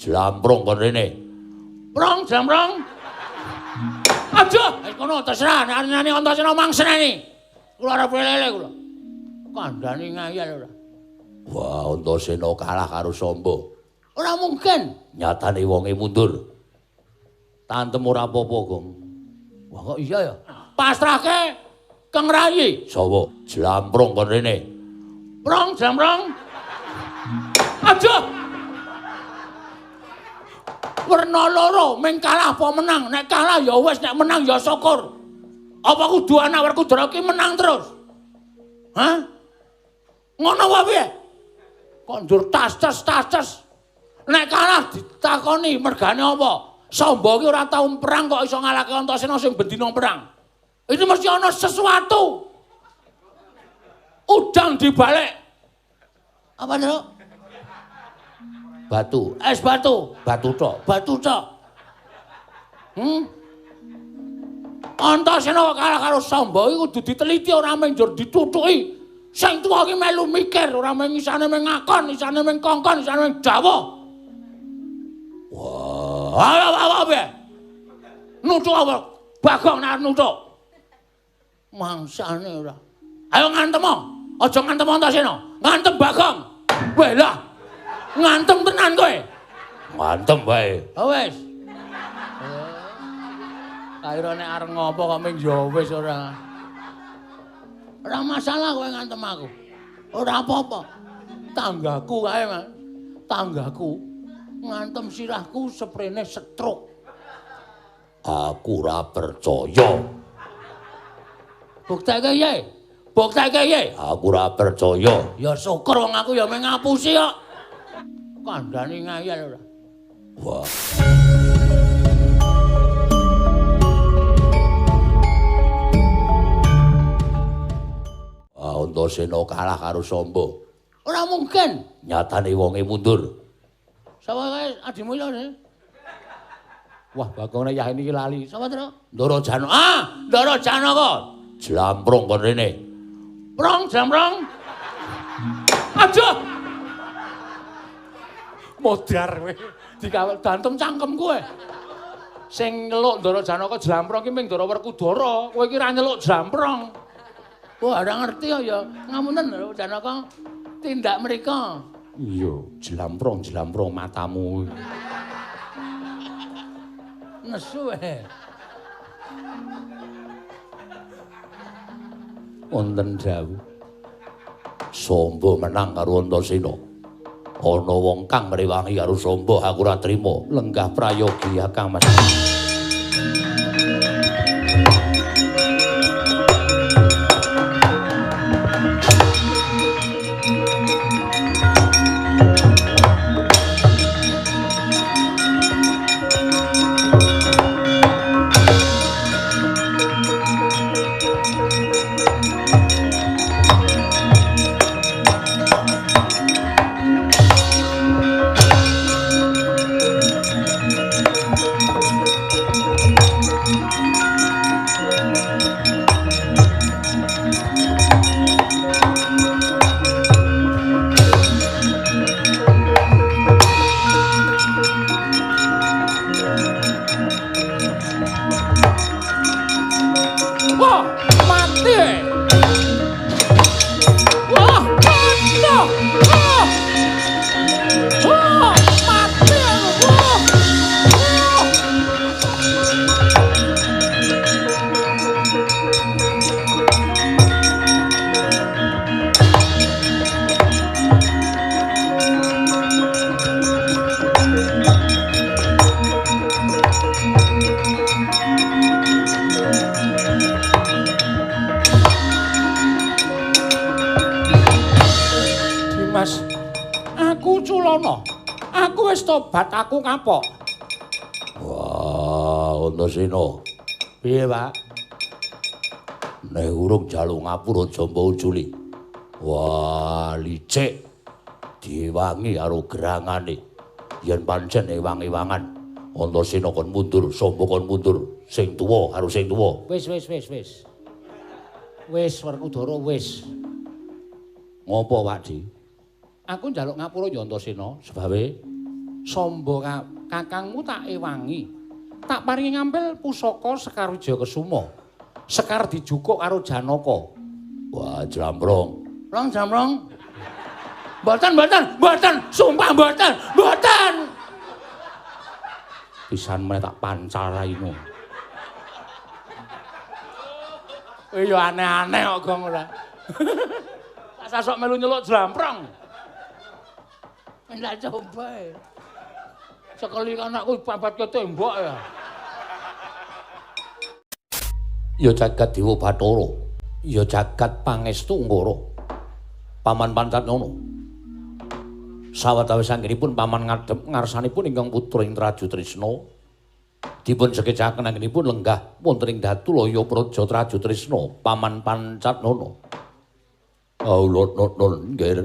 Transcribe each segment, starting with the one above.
Jlamprong kon rene. Prong jlamprong. Aduh, wis kono terserah nek arep Antasena mang seneni. Kula arep lele kula. Kandhane ngayal ora. Wah, Antasena kalah karo Samba. Ora mungkin. Nyatane wonge mundur. Tantem ora apa-apa, Gong. Wah, kok iya ya? Pasrahke Kang Rayi. Sawa, jlamprong kon rene. Prong jlamprong. Aduh. Werna loro, ming kalah apa menang? Nek kalah ya wis, nek menang ya syukur. Apa kudu anak Werkudara ki menang terus? Hah? Ngono wae piye? Kok ndur tas-tas. Nek kalah ditakoni mergane apa? Samba ki ora tau perang kok iso ngalahke Antasena sing bendina perang. Itu mesti ana sesuatu. Udang dibalik. Apa lho? Batu, es batu, batu tok, batu tok. Antasena kalah karo Samba iki kudu diteliti ora mung njur ditutuki. Sing tuwa iki melu mikir, ora mung isane mung ngakon, isane mung kongkon, isane mung dawuh. Wah, apa piye? Nuthuk apa? Bagong nek nuthuk. Mangsane ora. Ayo ngantem. Aja ngantem Antasena, ngantem Bagong. Weh lah. Ngantem tenan kowe. Ngantem wae. Oh wis. Kaira nek arep ngopo kok ming ya wis ora. Ora masalah kowe ngantem aku. Ora apa-apa. Tanggaku kae, Mas. Tanggaku ngantem sirahku seprene stroke. Aku ora percaya. Bukteke piye? Bukteke piye? Aku ora percaya. Ya syukur wong aku ya mung ngapusi kok. Kandhane ngayal ora. Wah. Antasena kalah karo Samba. Ora mungkin. Nyatane wonge mundur. Sapa kae adimu lho? Wah, Bagong yah ini lali. Sapa to? Ndara Janaka. Ah, Ndara Janaka. Jlamprong kon rene. Prong jlamprong. Aduh. Modar kowe. Dikawal dantem cangkem kowe. Sing nyeluk Ndara Janaka jlamprong ki ming Ndara Werkudara. Kowe iki ra nyeluk jlamprong. Wah, ora ngerti ya. Ngapunten Ndara Janaka tindak mriko. Iya, jlamprong-jlamprong matamu. Nesu eh. Wonten dawuh. Samba menang karo Antasena. Ana wong kang ngrewangi karo Samba, aku ora trima. Lenggah prayogi Kang Mas. Tobat aku kapok. Wah, Antasena. Piye, Pak? Nek urung jaluk ngapura aja mbok uculi. Wah, licik. Diwangi karo gerangane. Yen pancen ewang-ewangan, Antasena kon mundur, Samba kon mundur, sing tuwa karo sing tuwa. Wis, wis, wis, wis. Wis, Werkudara wis. Ngopo, Pak Di? Aku njaluk ngapura ya Antasena, sebabe Samba kakangmu tak ewangi. Tak paringi ngampil pusaka Sekar Wijaya Kesuma. Sekar dijukuk karo Janaka. Wah, Jlambrong. Rong Jlambrong. Mboten, mboten, mboten, sumpah mboten, mboten. Pisan meneh tak pancal raine. Iya aneh-aneh kok gong ora. Tak sasok melu nyeluk Jlamprong. Ndak coba. Sekali anakku babat ke tembok ya. Ya jagat Dewa Bathara, ya jagat Pangestu Ngara. Paman Pancatnyono. Sawetawis anggenipun paman ngadhep ngarsanipun ingkang putra ing Traju Trisna dipun sekecaken anggenipun lenggah wonten ing Datulaya Praja Traju Trisna Paman Pancatnana. Kawula nun nggih.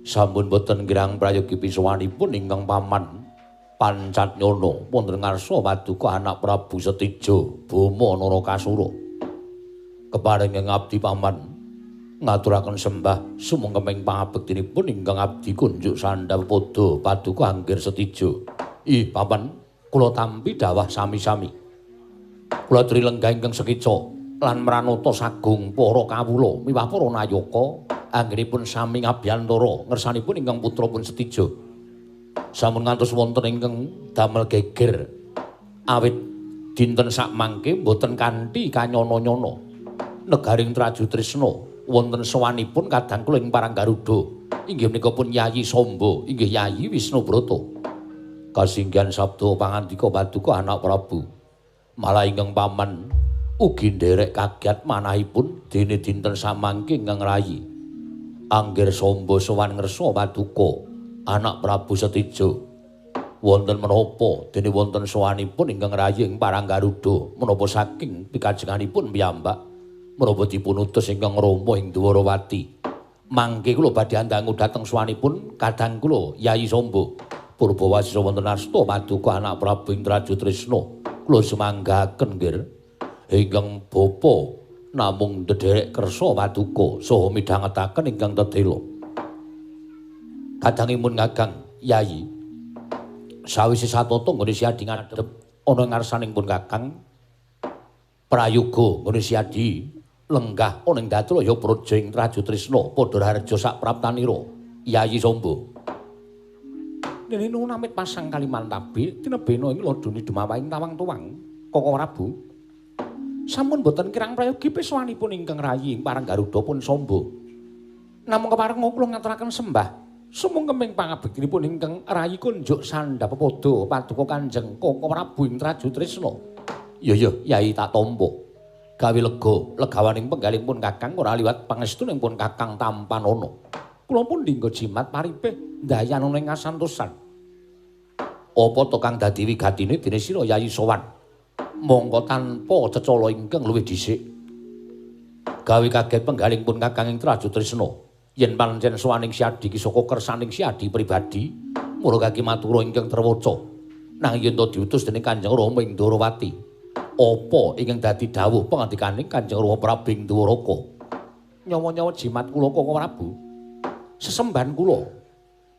Sampun boten kirang prayogi pisuwanipun ingkang paman Pancatnana wonten ngarsa paduka anak Prabu Setija Bama Narakasura. Keparing ngabdi paman ngaturaken sembah sumengkeming pangabektinipun ingkang abdi kunjuk sandhap padha paduka Anggir Setija. Ih paman, kula tampi dawah sami-sami. Kula aturi lenggah ingkang sekeca lan mranata sagung para kawula miwah para nayaka anggenipun sami ngabiyantara ngersanipun ingkang putra pun Setija. Sampun ngantos wonten ingkang damel geger awit dinten sakmangke mboten kanthi kanyana-nyana negaring Traju Trisna wonten sowanipun kadang kula ing Parang Garuda inggih menika pun Yayi Samba inggih Yayi Wisnubrata. Kasinggihan sabda pangandika paduka anak Prabu. Malah ingkang paman ugi nderek kagiat manahipun dene dinten samangke ingkang rayi Anggir Samba sowan ngersa paduka anak Prabu Setija. Wonten menapa dene wonten sowanipun ingkang rayi ing Parang Garuda menapa saking pikajenganipun piyambak menapa dipun utus ingkang Rama ing Dwarawati. Mangke kula badhe andangu dhateng sowanipun kadang kula Yayi Samba. Purbawasisa wonten asta paduka anak Prabu ing Traju Trisna. Kula sumanggaken nggih. Ingkang bapa namung ndederek kersa paduka saha midhangetaken ingkang tetela. Kadangipun Kakang Yayi sawise satata nggone Siadi ngadhep ana ngarsaning pun Kakang prayoga nggone Siadi lenggah ana ing Datulaya Praja ing Traju Trisna padha harja sak praptanira Yayi Samba. Nene nuwun amit pasang Kalimantabe tinebena ing ladoni dumawahing tawang-tuwang Koko Prabu. Sampun boten kirang prayogi peswanipun ingkang rayi ing Parang Garuda pun Samba. Namung kepareng kula ngaturaken sembah sumengkeming pangabektinipun ingkang rayi kunjuk sandhap pepadha paduka Kanjeng Koko Prabu ing Traju Trisna. Ya ya Yayi tak tampa. Gawe lega legawaning penggalih pun Kakang ora liwat pangestuning pun Kakang tampanana. Kula pun dinggo jimat paripih ndayanana ing kasantosan. Apa to kang dadi wigatine dene sira Yayi sowan? Mongko tanpa cecala ingkang luwih dhisik. Gawe kaget penggaling pun Kakang ing Traju Trisna. Yen pancen sowaning Siadi ki saka kersaning Siadi pribadi, mula kaki matura ingkang terwaca. Nanging yen to diutus dening Kanjeng Rama ing Dwarawati, apa ingkang dadi dawuh pangandikaning Kanjeng Rama Prabu ing Dwaraka? Nyawa-nyawa jimat kula Koko Prabu. Sesembahan kula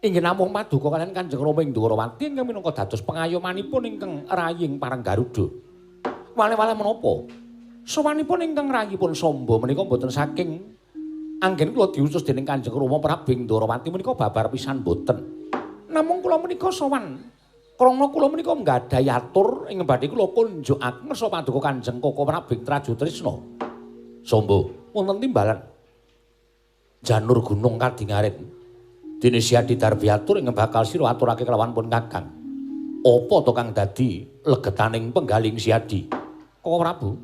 inggih namung paduka kaliyan Kanjeng Rama ing Dwarawati ingkang minangka dados pengayomanipun ingkang raying Parang Garuda. Wale-wale menapa? Sowanipun ingkang rayipun Samba menika mboten saking anggen kula diutus dening Kanjeng Rama Prabu ing Dwarawati menika babar pisan mboten. Namung kula menika sowan krana kula menika nggadhahi atur ing badhe kula kunjukaken ngersa paduka Kanjeng Koko Prabu ing Traju Trisna. Samba wonten timbalan janur gunung kadingaren dene Siadi darbi atur ing bakal sira aturake kelawan pun Kakang. Apa to kang dadi legetaning penggaling Siadi? Koko Prabu,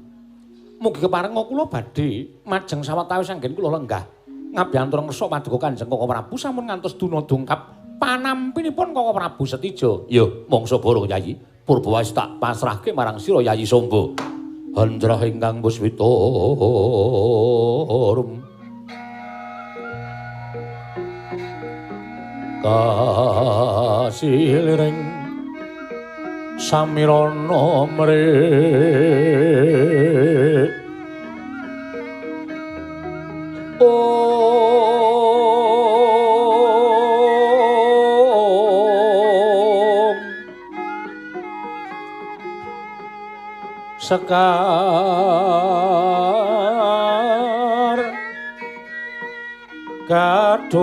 mugi keparenga kula badhe majeng sawetawis anggen kula lenggah ngabyantura ngersa paduka Kanjeng Koko Prabu sampun ngantos duna dongkap panampinipun Koko Prabu Setija. Ya, mangsa bara Yayi, purbawis tak pasrahke marang sira Yayi Samba. Handrah ingkang puswita rum kasiliring samirana mrih Sekar Gadung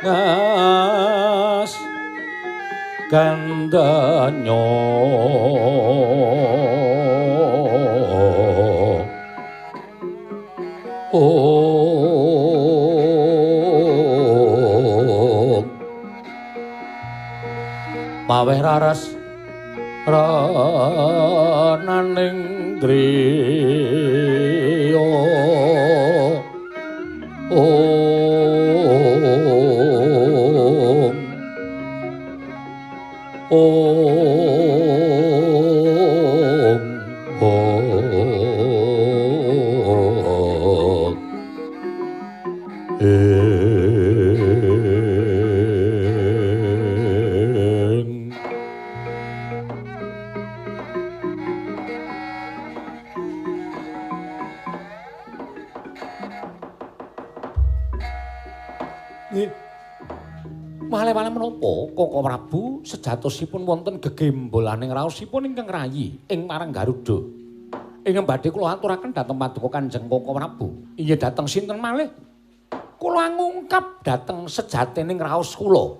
Ngas Gandanyo Maweh raras renaning griya Om Om Om Malih-malih menapa Koko Prabu sejatosipun wonten gegembolaning raosipun ingkang rayi ing marang Garuda. Ingkang badhe kula aturaken dhateng paduka Kanjeng Koko Prabu. Inggih dhateng sinten malih? Kula ngungkap dhateng sejatining raos kula.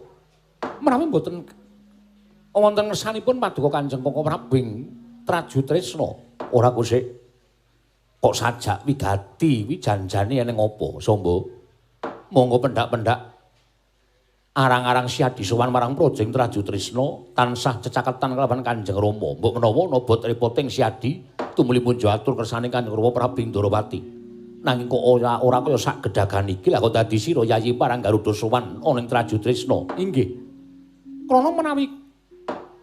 Menawi mboten wonten ngersanipun paduka Kanjeng Koko Prabu ing Traju Tresna, ora kusik. Kok sajak wigati wijanjane eneng apa, Sombo? Monggo pendak-pendak arang-arang Siadi sowan marang Praja ing Traju Tresna tansah cecaketan kelawan Kanjeng Rama. Mbok menawa nobot repoting Siadi tumuli punjo atur kersane Kanjeng Rama Prabu Ndorowati. Nanging kok ora kaya sak gedagan iki lah kok dadi sira Yayi Parang Garuda sowan ana ing Traju Tresna. Inggih. Krana menawi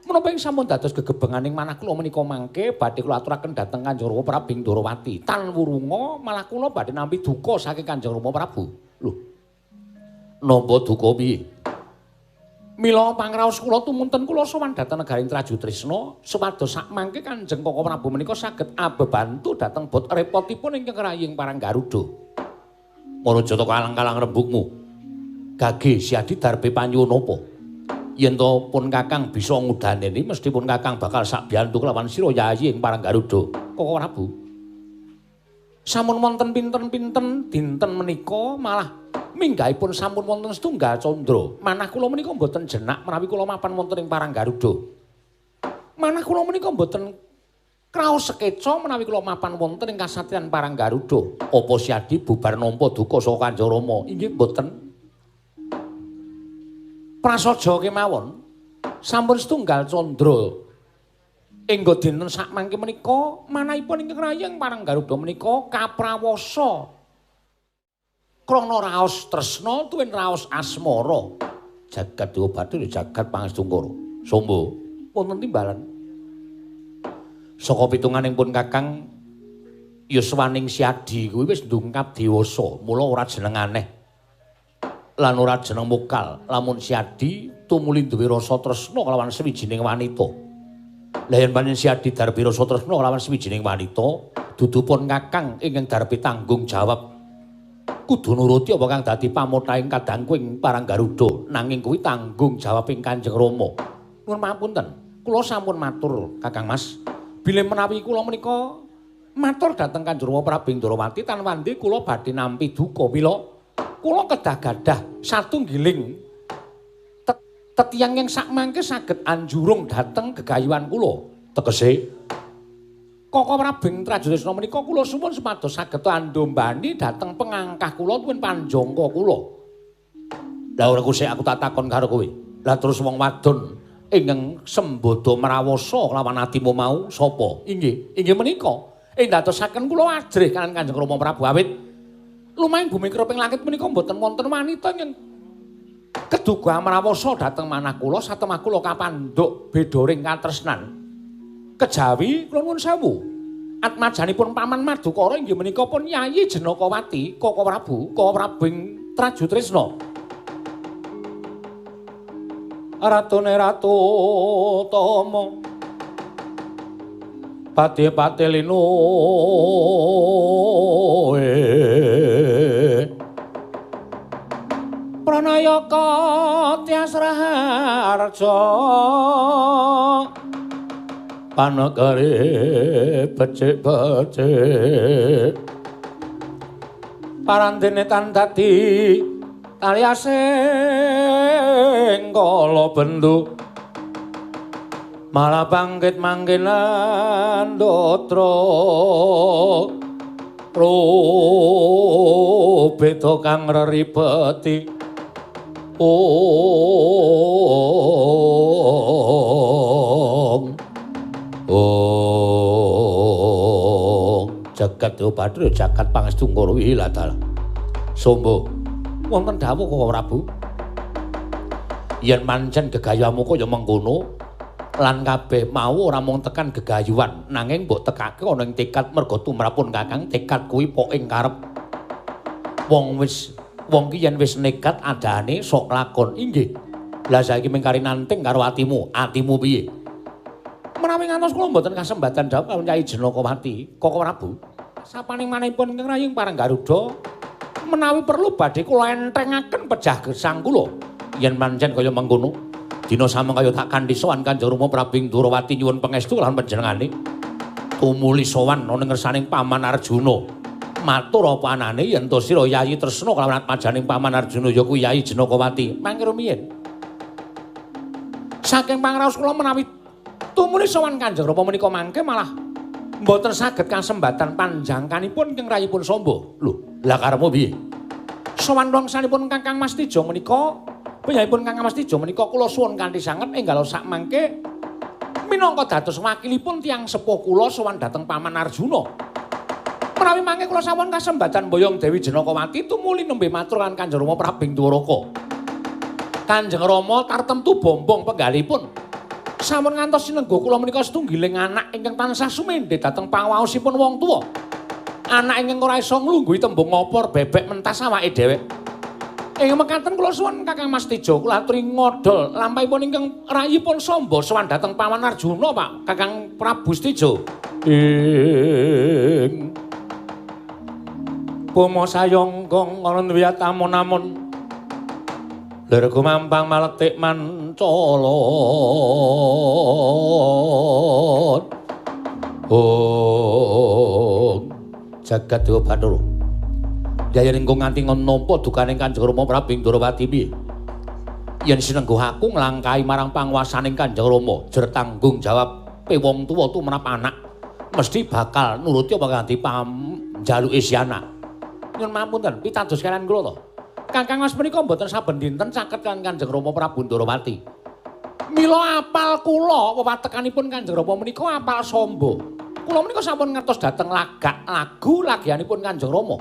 menapa ing sampun dados gegebenganing manah kula menika mangke badhe kula aturaken dhateng Kanjeng Rama Prabu Ndorowati. Tan wurunga malah kula badhe nampi duka saking Kanjeng Rama Prabu. Lho. Nampa duka piye? Mila pangraos kula tumunten kula sowan dhateng negaring Traju Tresna supados sakmangke Kanjeng Koko Prabu menika saged abebantu dhateng bot repotipun ingkang raying parang Garuda. Maraja teka alang-kalang rembugmu. Gage Siadi darbe panyuwun apa? Yen to pun Kakang bisa ngudaneni mesti pun Kakang bakal sakbiyantu kelawan sira yayi ing parang Garuda. Koko Prabu. Sampun wonten pinten-pinten dinten menika malah minggahipun sampun wonten setunggal candra. Manah kula menika mboten jenak menawi kula mapan wonten ing Parang Garuda. Manah kula menika mboten kraos sekeca menawi kula mapan wonten ing kasatriyan Parang Garuda. Apa Siadi bubar nampa duka saka Kanjeng Rama? Inggih mboten. Prasaja kemawon sampun setunggal candra. Engga dinten sakmangke menika manahipun ingkang rayeng Parang Garuda menika kaprawasa krana raos tresna tuwin raos asmara. Jagat Dewa Bathara jagat pangestungkara. Sombo wonten timbalan. Saka pitunganing pun Kakang yuswaning Siadi kuwi wis ndungkap dewasa, mula ora jeneng aneh lan ora jeneng mokal lamun Siadi tumuli duwe rasa tresna kelawan sawijining wanita. Lah yen pancen Siadi darbe rasa tresna kelawan sawijining wanita, dudu pun Kakang ingkang darbe tanggung jawab kudu nuruti apa kang dadi pamothahing kadangku ing Parang Garuda, nanging kuwi tanggung jawab ing Kanjeng Rama. Nuwun pangapunten, kula sampun matur Kakang Mas, bilih menawi kula menika matur dhateng Kanjeng Rama Prabu Ndorowati tan wandi kula badhe nampi duka. Mila kula kedah gadah satunggiling tetiyang yang sakmangke saged anjurung dhateng gegayuhan kula. Tegese Koko Prabu Traju Tresna menika kula suwun supados saged andombani dhateng pengangkah kula tuwin panjangka kula. Lah ora kusik aku tak takon karo kowe. Lah terus wong wadon ingkang sembodo mrawasa kelawan atimu mau sapa? Inggih, inggih menika ing dadosaken kula ajrih kaliyan Kanjeng Rama Prabu awit lumahing bumi kreping langit menika mboten wonten wanita ingkang keduga mrawasa dhateng manah kula satemah kula kapandhuk bedoring katresnan. Kejawi kula nuwun sewu. Atmajanipun Paman Madukara inggih menika pun Yayi Jenakawati, Koko Prabu, Koko Prabu ing Traju Tresna. Ratune Ratu Tama pati-pati linu saka Tias Raharja panegare becik-becik parandene tan dadi taliasing kala bendu malah bangkit mangkenan dotra beda kang reribeti. Ong ong jagat dewa bathara jagat pangestu ngoro wiladal. Sombo wonten dawuh Koko Prabu, yen pancen gegayuhanmu kaya mengkono lan kabeh mau ora mung tekan gegayuhan nanging mbok tekake ana ing tekad merga tumrapun Kakang tekad kuwi pok ing karep. Wong wis wong ki yen wis nekat adane sok lakon. Inggih. Lah saiki mung kari nanting karo atimu. Atimu piye? Menawi ngantos kula mboten kasembatan dhawuh kaliyan Kyai Janakawati, Koko Prabu. Sapaning manahipun ingkang raying parang Garuda menawi perlu badhe kula enthengaken pejah gesang kula. Yen pancen kaya mengkono, dina samangkaya tak kanthi sowan Kanjeng Rama Prabu Ndrawati nyuwun pangestu lan panjenengane. Tumuli sowan ana ngersaning Paman Arjuna. Matur apa anane yen to sira Yayi tresna kelawan atmajaning Paman Arjuna ya kuwi Yayi Janakawati. Mangke rumiyin. Saking pangraos kula menawi tumuli sowan Kanjeng Rama menika mangke malah mboten saged kasembatan panjangkanipun ingkang rayipun Samba. Lho, lah karepmu piye? Sowan wangsanipun Kakang Mas Tejo menika, piyambakipun Kakang Mas Tejo menika kula suwun kanthi sanget enggal sak mangke minangka dados wakilipun tiyang sepuh kula sowan dhateng Paman Arjuna. Menawi mangke kula sampun kasembatan mboyong Dewi Janakawati tumuli nembe matur lan Kanjeng Rama Prabu Dwaraka. Kanjeng Rama tartemtu bombong penggalipun. Sampun ngantos sinengga kula menika setunggiling anak ingkang tansah sumendhe dhateng pangaosipun wong tuwa. Anak ingkang ora iso nglungguhi tembung ngopor bebek mentas awake dhewek. Ing mekaten kula suwun Kakang Mas Tejo kula aturi ngodol lampahipun ingkang rayipun Samba sowan dhateng Paman Arjuna Pak Kakang Prabu Tejo. Ing Bama sayonggong ana wiyatamun-amun lir gumampang maletik mancolot. Oh jagat dewa bathara. Daya ringkung nganti nampa dukaning Kanjeng Rama Prabu Ndrawati piye? Yen sinengguh aku nglangkahi marang panguwasaning Kanjeng Rama, jer tanggung jawab pe wong tuwa tumrap anak mesti bakal nuruti apa kanthi pamjaluke si anak. Nyuwun mapunten, pitados kaliyan kula to. Kakang Mas menika mboten saben dinten caket kaliyan Kanjeng Rama Prabu Ndrawati. Mila apal kula wewatekanipun Kanjeng Rama menika apal Samba. Kula menika sampun ngertos dhateng lagak lagu lagianipun Kanjeng Rama.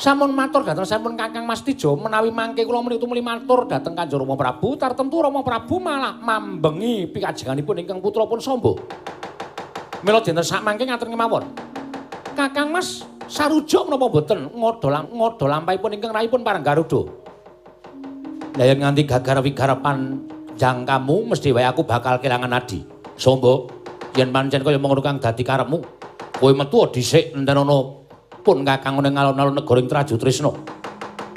Sampun matur dhateng sampun Kakang Mas Tejo menawi mangke kula menika tumuli matur dhateng Kanjeng Rama Prabu, tartemtu Rama Prabu malah mambengi pikajenganipun ingkang putra pun Samba. Mila dinten sak mangke ngaten kemawon. Kakang Mas sarujuk menapa mboten ngodol lampahipun ingkang rayipun parang Garuda. Lah yen nganti gagar wigarapan jangkamu mesti wae aku bakal kelangan adi. Samba, yen pancen kaya mengkono kang dadi karepmu, kowe metu dhisik entenono pun Kakang ning alun-alun negara ing Traju Trisna.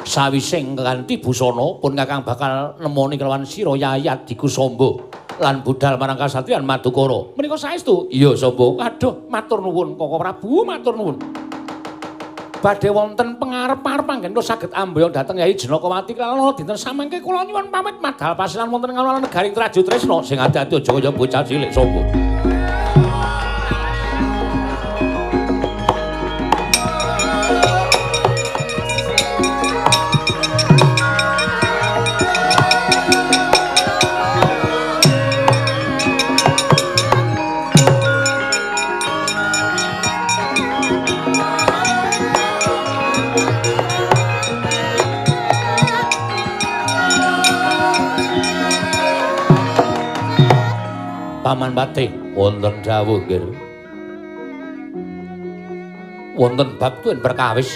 Sawise ngganti busana pun Kakang bakal nemoni kelawan sira Yayi Adiku Samba lan budal marang kasatriyan Madukara. Menika saestu? Iya, Samba. Aduh, matur nuwun Koko Prabu, matur nuwun. Badhe wonten pengarep-arep anggen kula saged amboyong dhateng Yayi Janakawati lan dinten samangke kula nyuwun pamit madal pasilan wonten alun-alun negari Traju Trisna. Sing ati-ati aja kaya bocah cilik, Samba. Paman Patih wonten dawuh nggih. Wonten bab tuwin perkawis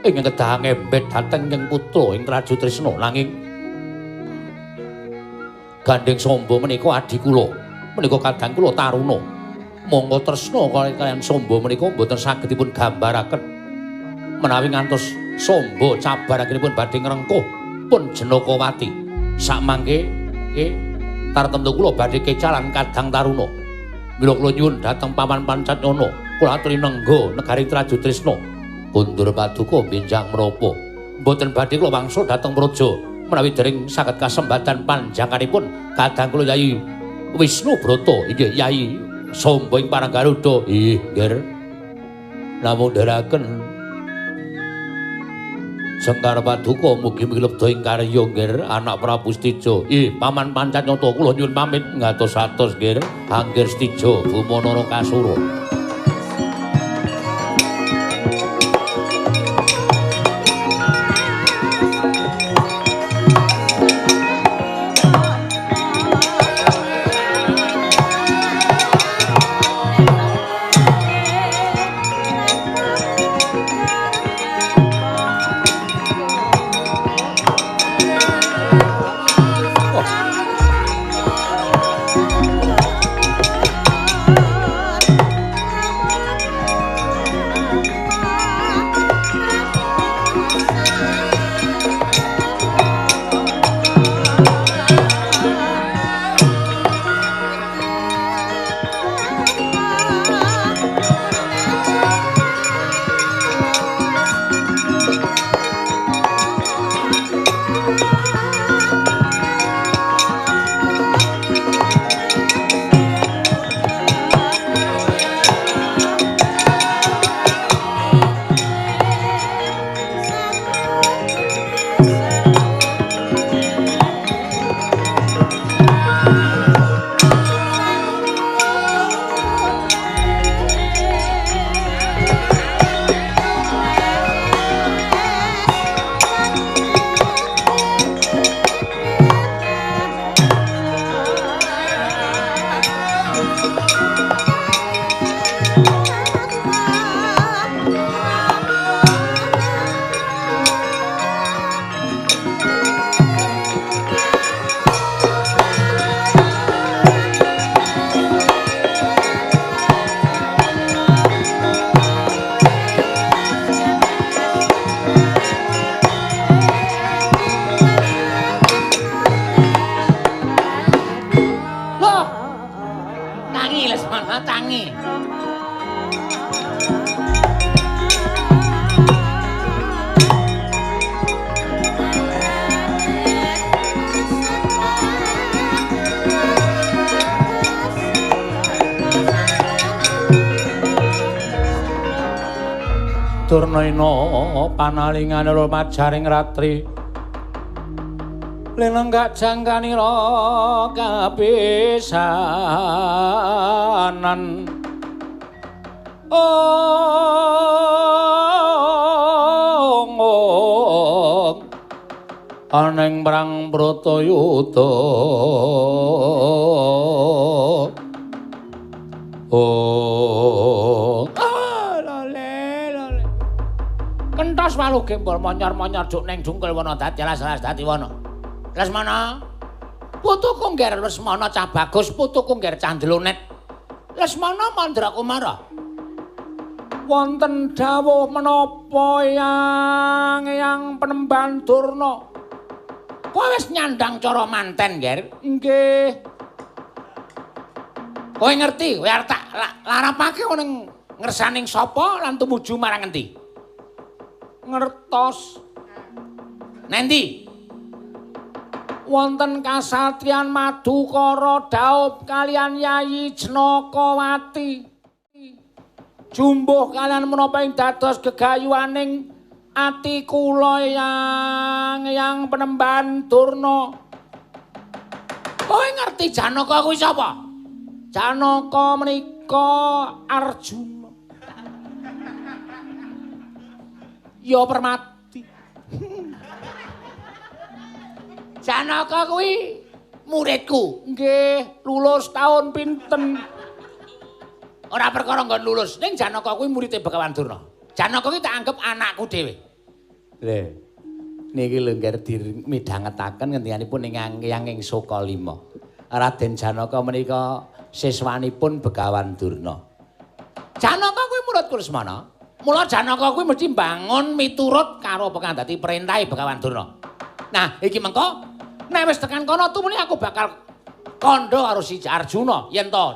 ingkang kedah ngembet dhateng ing putra ing Traju Trisna nanging gandeng Samba menika adi kula, menika kadang kula taruna. Monggo tresna kaliyan Samba menika mboten saged dipun gambaraken. Menawi ngantos Samba cabar anggenipun badhe ngrengkuh putranipun Janakawati. Sakmangke tartemtu kula badhe kecalan Kadang Taruna. Mila kula nyuwun dhateng Paman Pancatnyana, kula aturi nengga negari Trajutrisna. Kundur paduka benjang menapa? Mboten badhe kula wangsul dhateng praja menawi dereng saged kasembatan panjangkanipun kadang kula Yayi Wisnu Brata, inggih Yayi Samba ing Parang Garuda. Inggih, Nger. Namung ndherekaken Jengkar paduka mugi-mugi lebda ing karya nggih anak Prabu Stija. Ih, Paman Pancatnyata kula nyuwun pamit ngatos-atos nggih. Anggir Stija Bumana Nakasura. Durnaina panalingane lumajaring ratri lenenggak jangkanira kapisanan. Ong aneng prang Bratayuda. Oh, kentos walu gembol monyor-monyor juk neng jungkel wana dadi alas-alas dadi wana. Lesmana, putuku ngger Lesmana cah bagus, putuku ngger cah ndlonet. Lesmana Mandra Kumara. Wonten dawuh menapa yang penemban Durna? Kowe wis nyandang cara manten, Ngger? Nggih. Kowe ngerti, kowe arep tak larapake ning ngersaning sapa lan tumuju marang endi? Ngertos. Nendi? Wonten kasatriyan Madukara dhaup kaliyan Yayi Janakawati. Jumbuh kaliyan menapa ing dados gegayuhaning ati kula yang penemban Durna. Kowe ngerti Janaka kuwi sapa? Janaka menika Arjuna. Ya Permati. Janaka kuwi muridku. Nggih, lulus tahun pinten? Ora perkara nggon lulus, ning Janaka kuwi muride Begawan Durna. Janaka kuwi tak anggap anakku dhewe. Lho. Niki lho ngger midhangetaken ngendikanipun ing Hyang ing Sukalima. Raden Janaka menika siswanipun Begawan Durna. Janaka kuwi muridku Lesmana. Mula Janaka kuwi mesti mbangun miturut karo apa kang dadi perintahe Begawan Durna. Nah, iki mengko nek wis tekan kono tumune aku bakal kandha karo si Arjuna yen to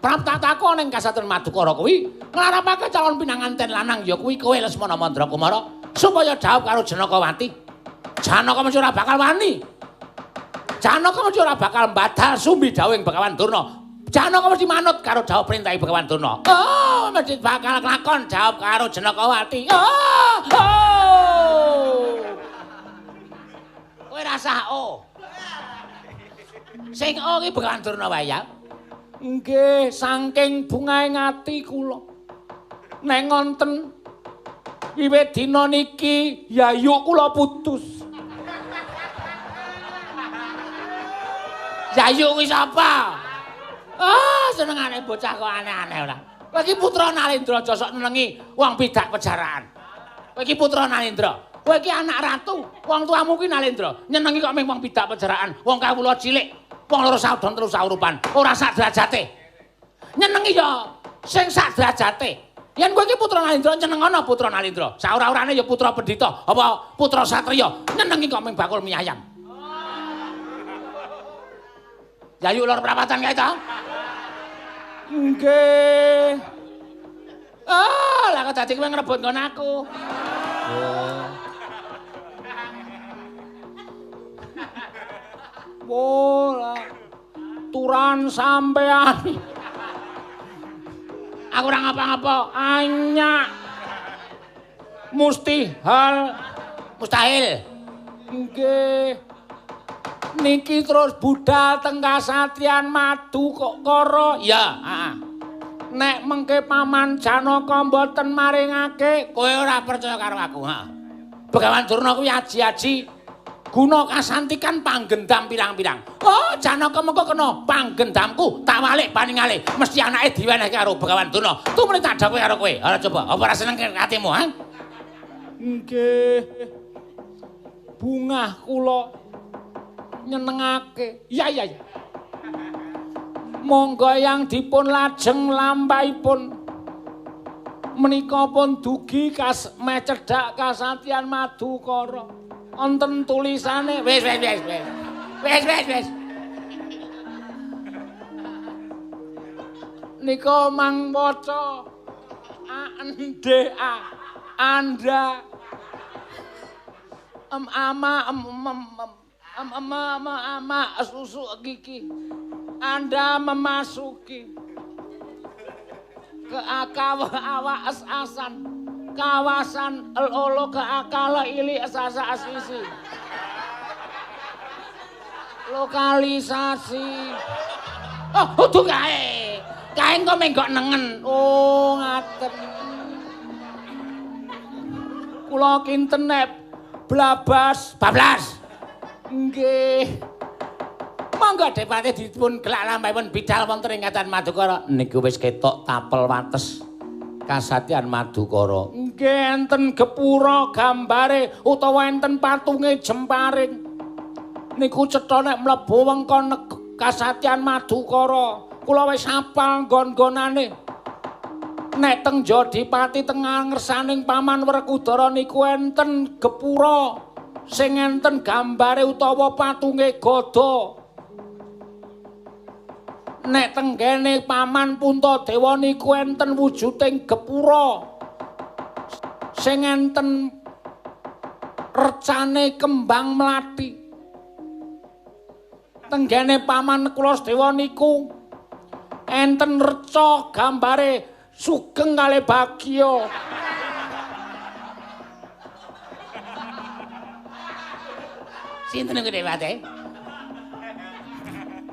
praptataku ning Kasatriyan Madukara kuwi nglarapake calon pinanganten lanang ya kuwi kowe Lesmana Mandrakumara supaya dhaup karo Janakawati. Janaka mesti ora bakal wani. Janaka mesti ora bakal mbadal sumbi dhawuhing Begawan Durna. Janaka mesti manut karo dhawuh perintahe Begawan Durna. Oh, mesti bakal kelakon dhaup karo Janakawati. Oh, oh. Kowe rasah oh. Sing oh ki Begawan Durna wae ya. Nggih, saking bungahe ati kula. Nek ngonten wiwit dina niki yayu kula putus. Yayu kuwi sapa? Ah, senengane bocah kok aneh-aneh ora. Kowe iki putra Nalendra aja sok nenengi wong pidak pejaraan. Kowe iki putra Nalendra. Kowe iki anak ratu. Wong tuamu kuwi Nalendra. Nyenengi kok mung wong pidak pejaraan, wong kawula cilik. Wong loro saudon telu saurupan, ora sak derajate. Nyenengi ya sing sak derajate. Yen kowe iki putra Nalendra nyenengono putra Nalendra. Saora-orane ya putra pendhita apa putra satriya. Nyenengi kok mung bakul mie ayam. Yayu lor perapatan kae ta? Nggih. Ah, lah kok dadi kowe ngrebut nggon aku. Oh. Bola turan sampean. Aku ora ngapa-ngapa. Anyak. Mustihal mustahil. Nggih. Niki terus budal teng Kasatriyan Madukara. Iya, heeh. Nek mengke Paman Janaka mboten maringake, kowe ora percaya karo aku, ha. Begawan Durna kuwi aji-aji guna kasantikan panggendam pirang-pirang. Oh, Janaka mengko kena panggendamku, tak walik paningale. Mesti anake diwenehke karo Begawan Durna. Tumrih tak dawuh karo kowe. Ora coba, apa ora seneng atimu, ha? Nggih. Bungah kula nyenengake. Iya, iya, iya. Monggo yang dipun lajeng lampahipun menika pun dugi meh cedhak Kasatriyan Madukara. Wonten tulisane wis wis wis wis. Wis wis wis. Nika mang waca A N D A Anda M ama M M M M M ama susu gigi. Anda memasuki ke akawa awa as asan kawasan olo ke akala ili asasa asisi lokalisasi. Oh, kudu kae kae engko menggok nengen. Oh, ngaten. Kula kinten nek blabas bablas. Nggih. Monggo Depati dipun gelak lampahipun bidal wonten ing Kasatriyan Madukara. Niku wis ketok tapel wates Kasatriyan Madukara. Nggih, enten gepura gambare utawa enten patunge jemparing. Niku cetha nek mlebu wengkon Kasatriyan Madukara. Kula wis hafal nggon-nggonane. Nek teng Jodipati teng ngersaning Paman Werkudara niku enten gepura sing enten gambare utawa patunge gada. Nek tenggene Paman Puntadewa niku enten wujuding gepura sing enten recane kembang mlati. Tenggene Paman Kulasdewa niku enten reca gambare sugeng kalih bagya. Sinten niku Dewate?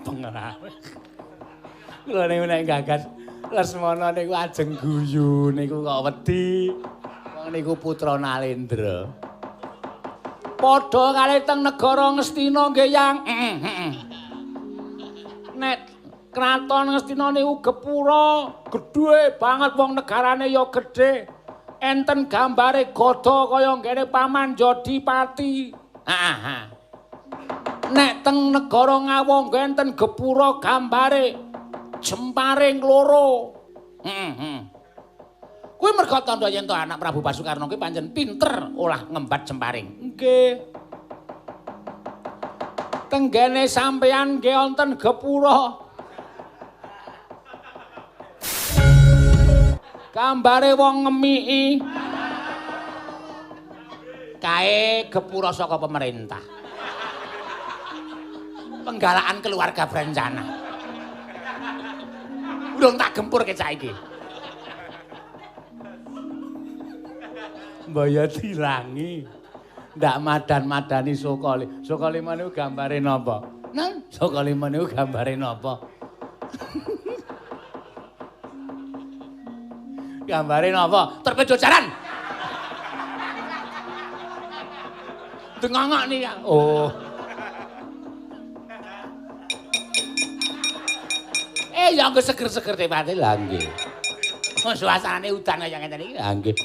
Pengerawih. Kula niku nek gagas Lesmana niku ajeng guyu niku kok wedi. Wong niku putra Nalendra. Padha kalih teng negara Ngastina nggih, Yang. Nek kraton Ngastina niku gepura gedhe banget, wong negarane ya gedhe. Enten gambare gada kaya nggene Paman Jodipati. Heeh. Nek teng negara Ngawangga enten gepura gambare jemparing loro. Heeh. Kuwi merga tandha yen to anak Prabu Basukarna kuwi pancen pinter olah ngembat jemparing. Nggih. Tenggene sampeyan nggih wonten gepura. Gambare wong ngemiki. Kae gepura saka pemerintah. Penggalaan keluarga berencana. Urung tak gempur ke saiki. Mbaya dilangi. Ndak madan-madani Sokoli. Sokalima niku gambare napa? Nang Sokalima niku gambare napa? Gambare napa? Torpedo jaran. Dengongok nih ya. Oh. Ya anggo seger-seger tepate lha nggih. Suasanane udan kaya ngene iki. Lha nggih.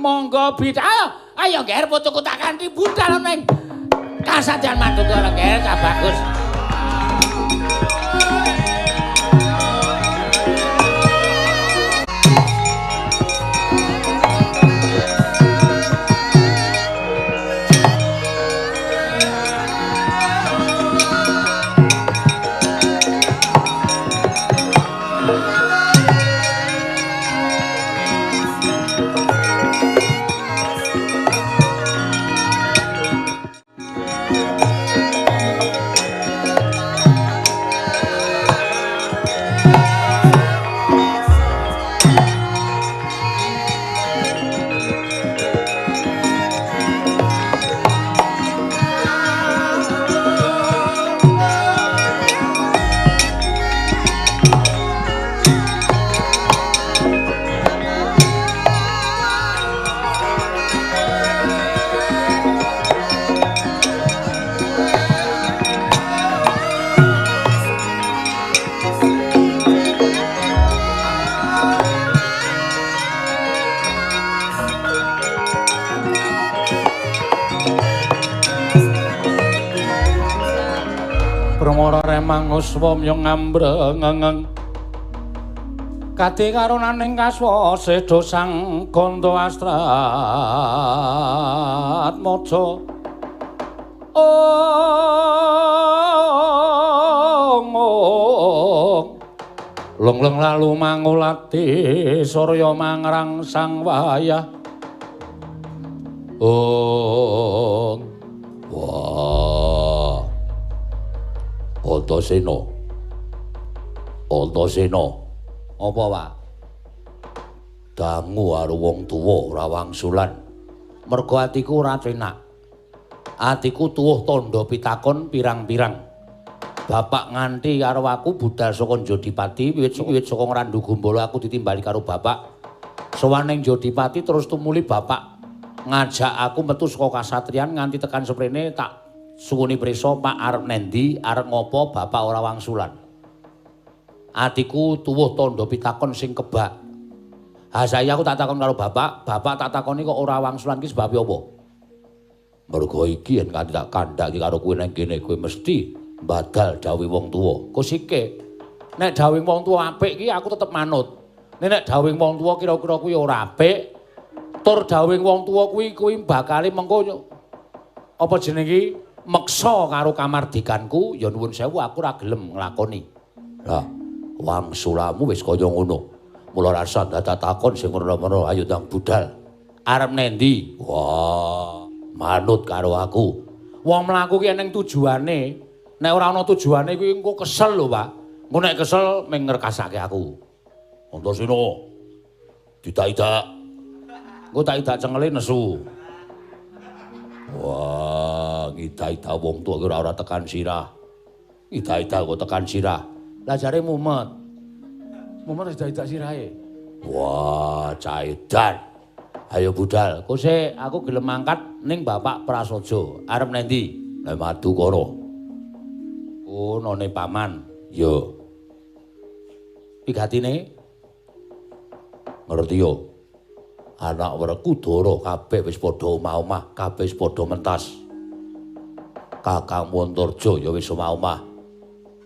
Monggo bidal. Ayo ngger putuku tak kanthi budal ning Kasadyan Madukara ngger cah bagus. Manguswa myong ngambrengeng kadi karunaning kaswa seda sang ganda astratmaja ong lengleng lalu mangulati surya mangrang sang wayah ong. Wah, Antasena. Antasena. Apa, Pak? Dangu karo wong tuwa ora wangsulan. Mergo atiku ora penak. Atiku tuwuh tandha pitakon pirang-pirang. Bapak nganti karo aku budal saka Jodipati, wiwit saka Ngrandu Gumbala aku ditimbali karo bapak. Sowan ning Jodipati terus tumuli bapak ngajak aku metu saka kasatriyan nganti tekan seprene tak suwuni prisa, Pak arep nendi, arep ngopo, bapak ora wangsulan. Atiku tuwuh tandha pitakon sing kebak. Ha saiki aku tak takon karo bapak, bapak tak takoni kok ora wangsulan ki sebab apa? Mergo iki yen kanthi tak kandhaki karo kowe nang kene kowe mesti mbadal dawuhe wong tuwa. Kosike nek dawuhe wong tuwa apik ki aku tetep manut. Nek dawuhe wong tuwa kira-kira kuwi ora apik, tur dawuhe wong tuwa kuwi kuwi bakale mengko apa jenenge iki meksa karo kamardikanku, ya nuwun sewu aku ora gelem nglakoni. Lah, wangsulamu wis kaya ngono. Mula rasa dadak takon sing werna-werna, ayo ndang budal. Arep nendi? Wah, manut karo aku. Wong mlaku ki eneng tujuane. Nek ora ana tujuane kuwi engko kesel lho, Pak. Engko nek kesel mung ngrekasake aku. Antasena. Didak-idak. Engko tak idak cengele nesu. Wah, ngidah-idah wong tuwa ki ora tekan sirah. Ngidah-idah kok tekan sirah. Lah jare mumet. Mumet wis idak sirahe. Wah, caidan. Ayo budal. Kose aku gelem mangkat ning Bapak Prasaja. Arep nendi? Lah Madukara. Oh, none paman. Yo. Pigatine? Ngerti yo. Anak Werkudara kabeh wis padha omah-omah, kabeh wis padha mentas. Kakangmu Antarja ya wis omah-omah.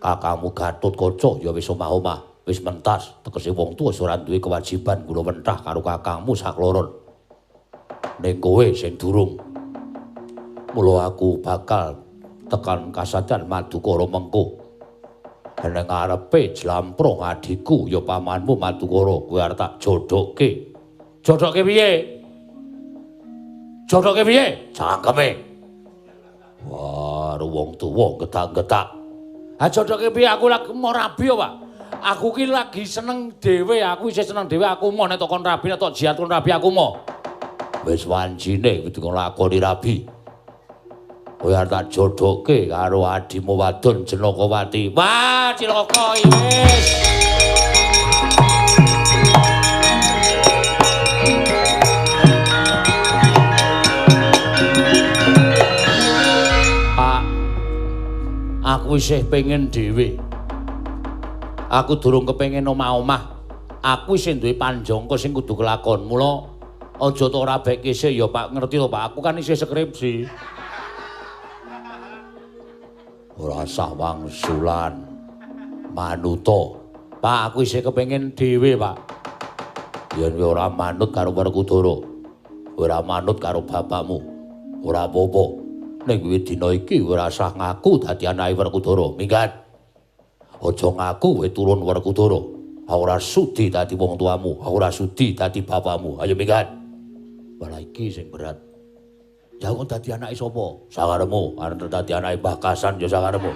Kakangmu Gatotkaca ya wis omah-omah, wis mentas. Tegese wong tuwa wis ora duwe kewajiban kula wentah karo kakangmu sakloron. Ning kowe sing durung. Mula aku bakal Tekan kasadan Madukara mengko. Ning ngarepe jlamprong adhiku ya pamanmu Madukara kowe arep tak jodhokke. Jodhokke piye? Jodhokke piye? Cangkeme. Wah, wong tuwa getak-getak. Ha jodhokke piye aku lagi mau rabi ya, Pak. Aku ki lagi seneng dhewe, aku isih seneng dhewe, aku moh nek kon rabi nek tok jiat kon rabi aku moh. Wis wancine kudu nglakoni rabi. Kowe arep tak jodhokke karo adhimu wadon Jenakawati. Wah, cilaka wis. Pak, aku isih pengen dhewe. Aku durung kepengin omah-omah. Aku isih duwe panjangka sing kudu kelakon. Mula aja tok rabekke sik ya Pak, ngerti to Pak, aku kan isih skripsi. Ora sah wangsulan manuta. Pak, aku isih kepengin dhewe, Pak. Yen kowe ora manut karo Werkudara, ora manut karo bapakmu, ora apa-apa. Ning kuwi dina iki ora sah ngaku dadi anake Werkudara. Minggat. Aja ngaku kowe turun Werkudara. Aku ora sudi dadi wong tuamu, aku ora sudi dadi bapakmu. Ayo minggat. Malah iki sing berat. Jangan dadi anake sapa? Sakaremu, arep dadi anake Mbah Kasan ya sakaremu.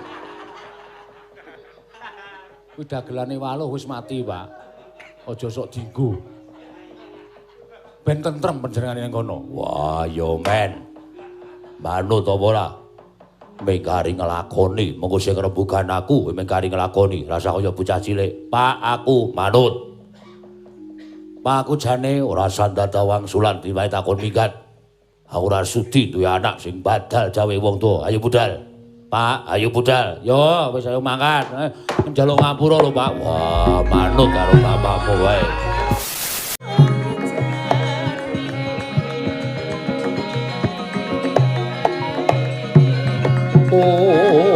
Kuwi dagelane waluh wis mati, Pak. Aja sok dinggo. Ben tentrem panjenengane ning kono. Wah, ya men. Manut apa ora? Mengkari nglakoni, mengko sing rembugan aku mengkari nglakoni, rasa kaya bocah cilik. Pak, aku manut. Pak, aku jane ora sandata wangsulan diwae takon minggat. Aku ora sudi duwe anak sing badal jawe wong tuwa. Ayo budal. Pak, ayo budal. Yo, wis ayo mangkat. Njaluk ngapura lho, Pak. Wah, manut karo bapakmu wae. Oh.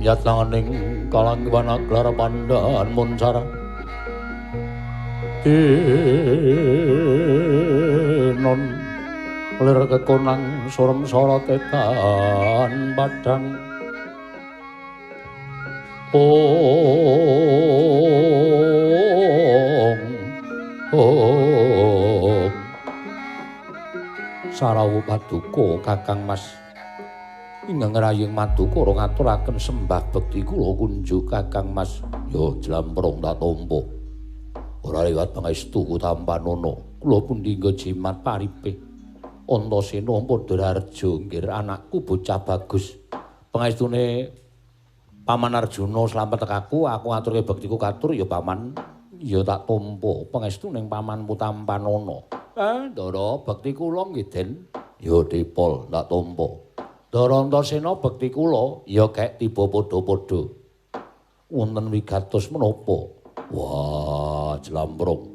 Yatanganing kalangwana glar pandhan muncara tinon lir kekonang surem sorot edan padang ong ong sarawu paduka Kakang Mas ingkang ngrayeng Madukara ngaturaken sembah bekti kula kunjuk Kakang Mas. Ya jlamprong tak tampa. Ora liwat pangestu tampanana. Kula pundi nggo jimat paripe. Antasena padha raharja nggir anakku bocah bagus. Pangestune Paman Arjuna slamet aku, aku ngaturke bektiku katur ya Paman. Ya tak tampa pangestu ning pamanmu tampanana. Ndara bekti kula nggih Den. Ya dipol tak tampa. Ndara Antasena bekti kula ya gek tiba padha-padha. Wonten wigatos menapa? Wah, jlamprong.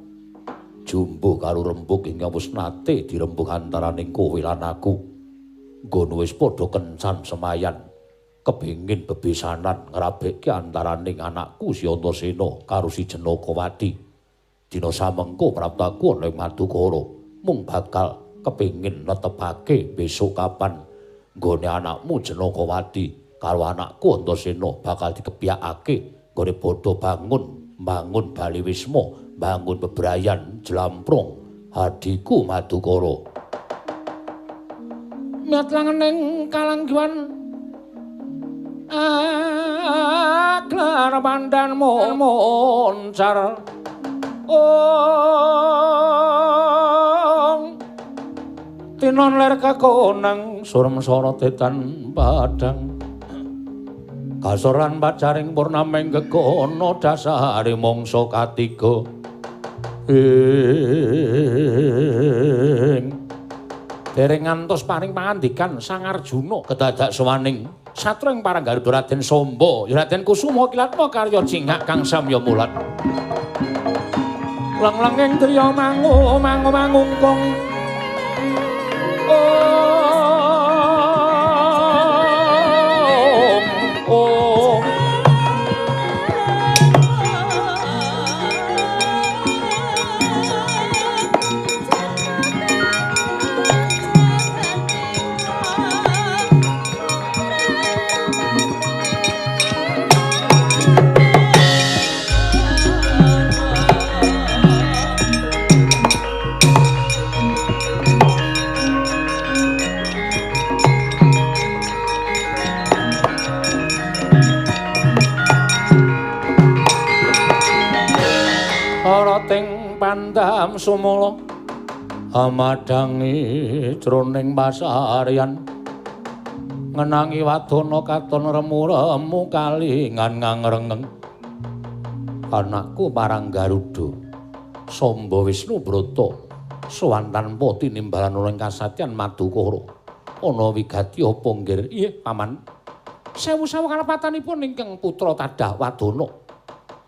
Jumbuh karo rembug ingkang wis nate dirembug antaraning kowe lan aku. Nggon wis padha kencan semayan. Kepengin bebesanan ngrabekke antaraning anakku si Antasena karo si Jenakawati. Dina samengko praptaku ana ing Madukara mung bakal kepengin netepake besok kapan nggone anakmu Jenakawati karo anakku Antasena bakal dikepyakake nggone padha bangun bali wisma, bangun bebrayan jlamprong hadiku Madukara. Miat langening kalangguan aglar pandan moncar ong tinon ler kekonang surem sorot edan padang. Kasoran pacaring purnaming gegono dasare mangsa katiga. Ing dereng ngantos paring pangandikan Sang Arjuna kedadak sowaning satru ing parang Garuda Raden Samba, ya Raden Kusuma Kilatma karya cingak kang samya mulat. Leng-lenging driya mangu mangu mangungkung. Oh, oh. Pandam sumala amadhangi jroning pasaryan ngenangi wadana katon remu-remu kalingan ngangrengeng. Anakku parang Garuda Samba Wisnu Brata sowan tanpa tinimbalan ing kasatyan Madukara. Ana wigati apa nggir? Iya paman. Sewu-sewu kalepatanipun ingkang putra tadah wadana.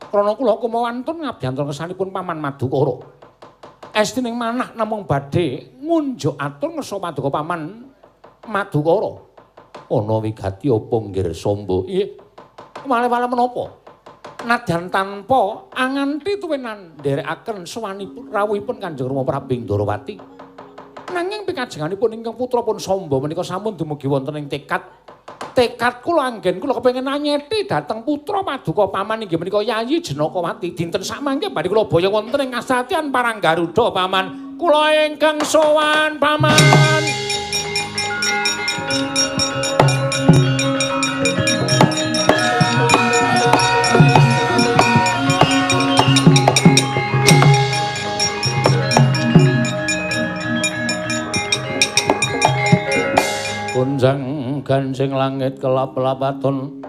Krana kula kumawantun ngabyantor kesanipun paman Madukara. Estining manah namung badhe ngunjuk atur ngersa paduka paman Madukara. Ana wigati apa nggir Samba? Iya. Wale-wale menapa? Nadyan tanpa anganti tuwinan nderekaken sowanipun rawuhipun Kanjeng Rama Prabu Ndorowati. Nanging pikajenganipun ingkang putra pun Samba menika sampun dumugi wonten ing tekad. Tekad kula anggen kula kepengin anyeti dhateng putra paduka paman inggih menika Yayi Jenakawati. Dinten sakmangke badhe kula boyong wonten ing kasatyan parang Garuda paman. Kula ingkang sowan paman. Kunjang gancing langit kelap-lapaton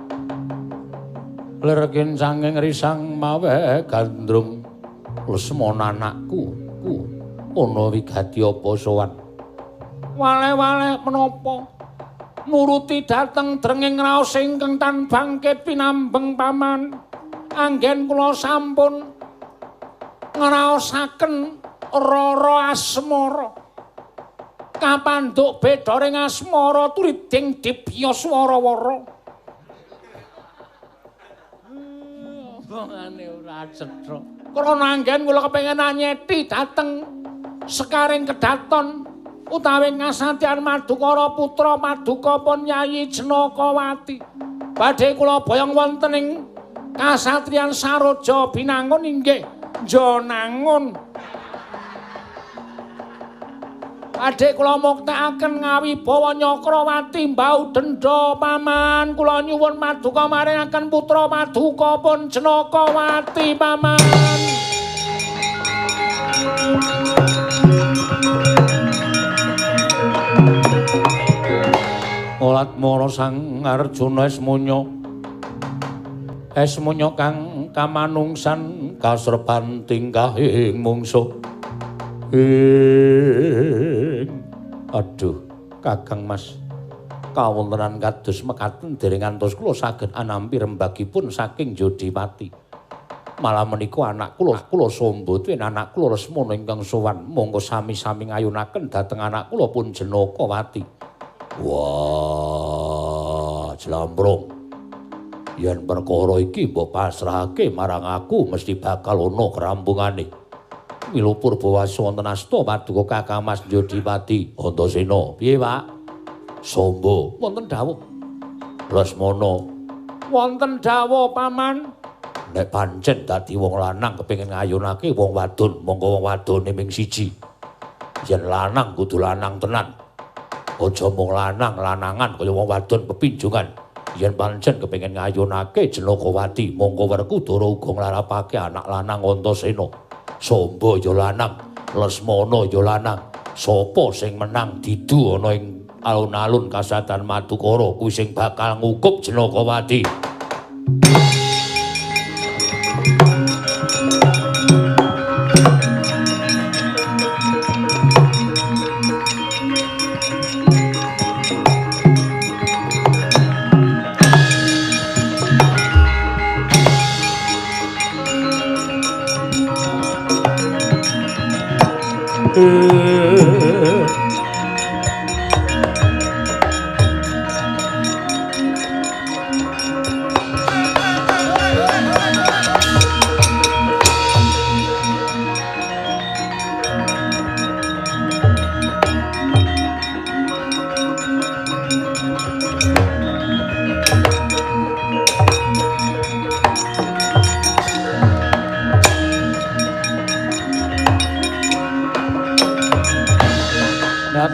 lir kincanging risang mawe gandrung. Lesmana anakku ku ana wigati apa sowan? Wale-wale menapa nuruti dhateng drenging raos ingkang tan bangkit pinambeng paman. Anggen kula sampun ngraosaken rara asmara. Kapandhuk bedharing asmara turiding dibya swara-wara. Omongane ora cetha. Krana anggen kula kepengin anyeti dhateng sekaring kedaton utawi ngasatyan Madukara putra paduka pun Yayi Jenakawati. Badhe kula boyong wonten ing kasatriyan Saroja Binangun inggih Jonangun. Badhe kula muktekaken ngawibawa Nyakrawati mbau dendha paman. Kula nyuwun paduka maringaken putra paduka pun Jenakawati paman. Olat mara Sang Arjuna Esmunya. Esmunya kang kamanungsan kasreban tingkahing mungsuh. Aduh, Kakang Mas, kawontenan kados mekaten dereng ngantos kula saged anampi rembagipun saking Jodipati. Malah menika anak kula, kula Samba tuwin anak kula Lesmana ingkang sowan, monggo sami-sami ngayunaken dhateng anak kula pun Jenakawati. Wah, jlambrung. Yen perkara iki mbok pasrahake marang aku mesti bakal ana kerampungane. Mila Purbawaso wonten asta paduka Kakang Mas Jodipati Antasena. Piye, Pak? Samba, wonten dawuh. Lesmana, wonten dawuh, Paman. Nek pancen dadi wong lanang kepengin ngayunake wong wadon, monggo wong wadone ming siji. Yen lanang kudu lanang tenan. Aja mung lanang lanangan kaya wong wadon pepinjungan. Yen pancen kepengin ngayunake Jenakawati, monggo Werkudara uga nglarapake anak lanang Antasena. Samba ya lanang, Lesmana ya lanang. Sapa sing menang didu ana ing alun-alun kasatan Madukara kuwi sing bakal ngukup Jenakawati.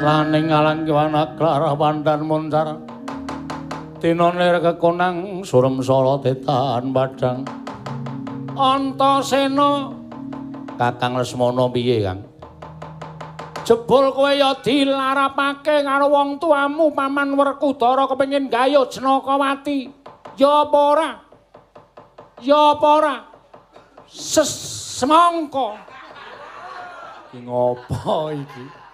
Laning alang kiwana klara pandan muncar dina lir kekonang surem sala tetan padhang. Antasena Kakang Lesmana piye, Kang? Jebul kowe ya dilarapake karo wong tuamu Paman Werkudara kepengin gayuh Janakawati. Ya apa ora? Ya apa ora? Semangka. Iki ngopo iki?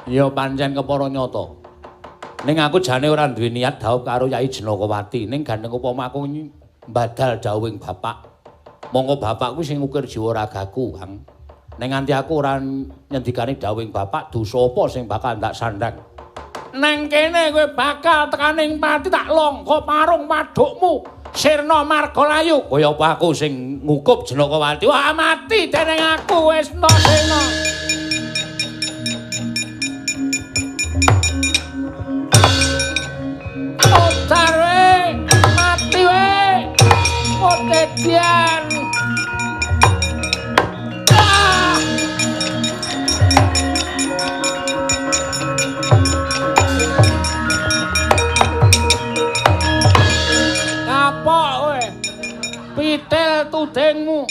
Ya pancen kepara nyata. Ning aku jane ora duwe niat dhaup karo Yai Janakawati. Ning gandeng upama aku mbadal dhawuhing bapak. Monggo bapak kuwi sing ngukir jiwa ragaku, Kang. Ning nganti aku ora nyendikane dhawuhing bapak, dosa apa sing bakal ndak sandhang. Neng kene kowe bakal tekaning pati tak longgo parung padukmu. Sirna marga layu. Kaya apa aku sing ngukup Janakawati? Wah mati dening aku wis Antasena. Odar we, mati we, potedian. Ah! Kapok we, pitel tudingmu,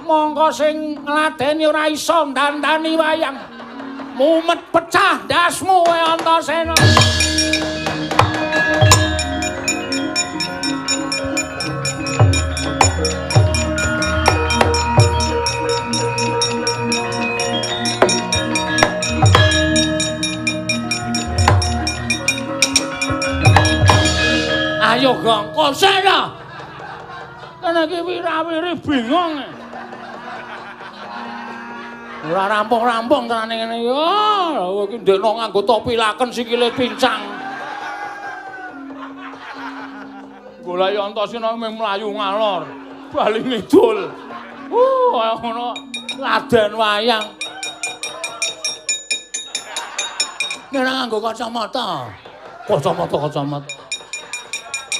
mongko sing ngladeni ora iso ndandani wayang, mumet pecah ndasmu we Antasena. Ayo Gong, kosena. Kene iki wirawiri bingung. Ora rampung-rampung tenane ngene iki. Oh, iki ndekno nganggo topi laken sikile pincang. Golek Antasena mung mlayu ngalor, bali ngidul. Kaya ngono laden wayang. Nek nganggo kacamata. Kacamata.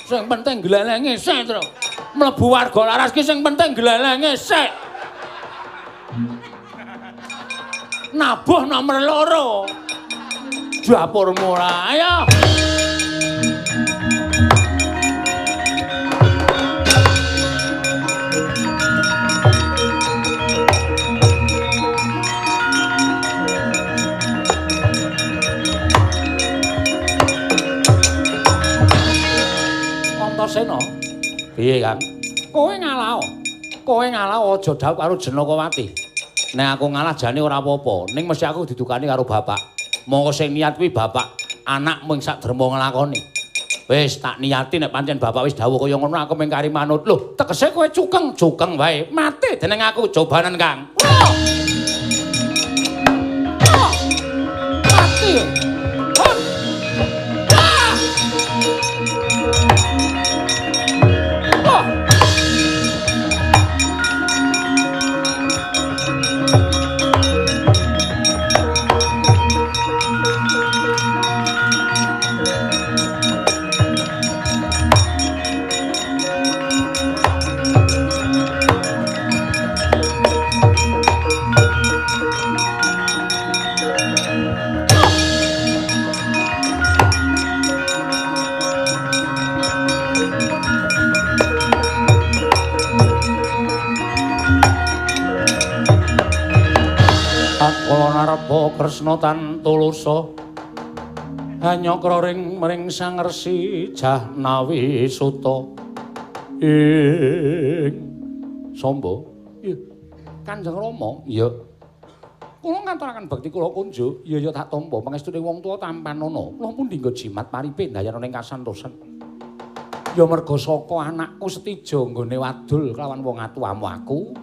Sing penting glelenge sik, Tru. Mlebu warga laras ki sing penting glelenge sik. Nabuh nomor 2. Dapurmu ora. Ayo. Antasena. Piye, Kang? Kowe ngalah. Kowe ngalah aja dhaup karo Janakawati. Nek aku ngalah jane ora apa-apa, ning mesti aku didukani karo bapak. Monggo sing niat kuwi bapak, anak mung sak derma nglakoni. Wis tak niati nek pancen bapak wis dawuh kaya ngono aku mung kari manut. Lho, tegese kowe cukeng, cukeng wae. Mati dening aku cobanen, Kang. Mati. Kresna tan tulusa hanyakra ring mring Sang Resi Jahnawi Suta. Ing Samba. Iya. Kanjeng Rama. Iya. Kula nganturaken bekti kula kunjuk. Iya ya tak tampa pangestune wong tuwa tampanana. Kula pundi nggo jimat paripe ndayana ing kasantosan. Ya merga saka anakku Setija nggone wadul kelawan wong atuwamu aku.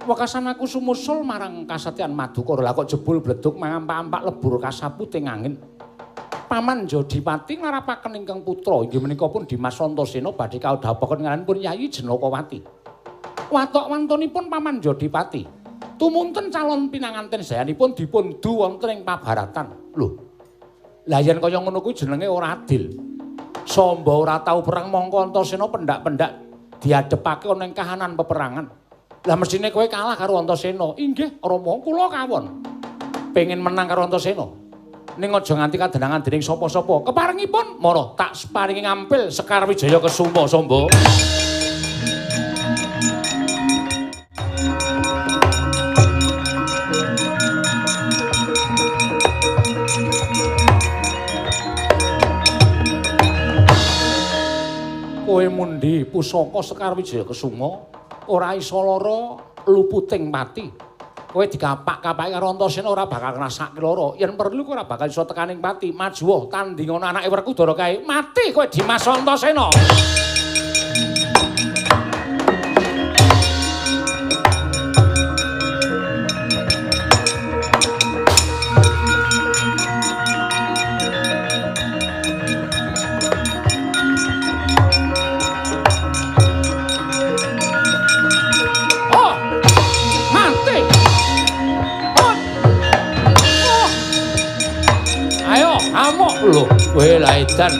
Wekasan aku sumusul marang kasetyan Madukara. Lah kok jebul bleduk mangampak-ampak lebur kasaputing angin. Paman Jodipati nglarapaken ingkang putra inggih menika pun Dimas Antasena badhe kaodhapaken ngaranipun Yayi Janakawati. Watok wantunipun Paman Jodipati tumunten calon pinanganten sayanipun dipun du wonten ing pabaratan. Lho. Lah yen kaya ngono kuwi jenenge ora adil. Samba ora tau perang mongko Antasena pendak-pendak diadhepake ana ing kahanan peperangan. Lah mesthine kowe kalah karo Antasena. Inggih, Rama, kula kawon. Pengin menang karo Antasena. Ning aja nganti kadenangan dening sapa-sapa. Keparengipun mara tak paringi ngampil Sekar Wijaya Kesuma Samba. Kowe mundi pusaka Sekar Wijaya Kesuma ora iso lara luputing pati. Kowe dikapak-kapaki karo Antasena ora bakal ngrasake lara. Yen perlu kowe ora bakal iso tekaning pati. Majuwa tandingana anake Werkudara kae. Mati kowe Dimas Antasena. Lho, kowe laidan.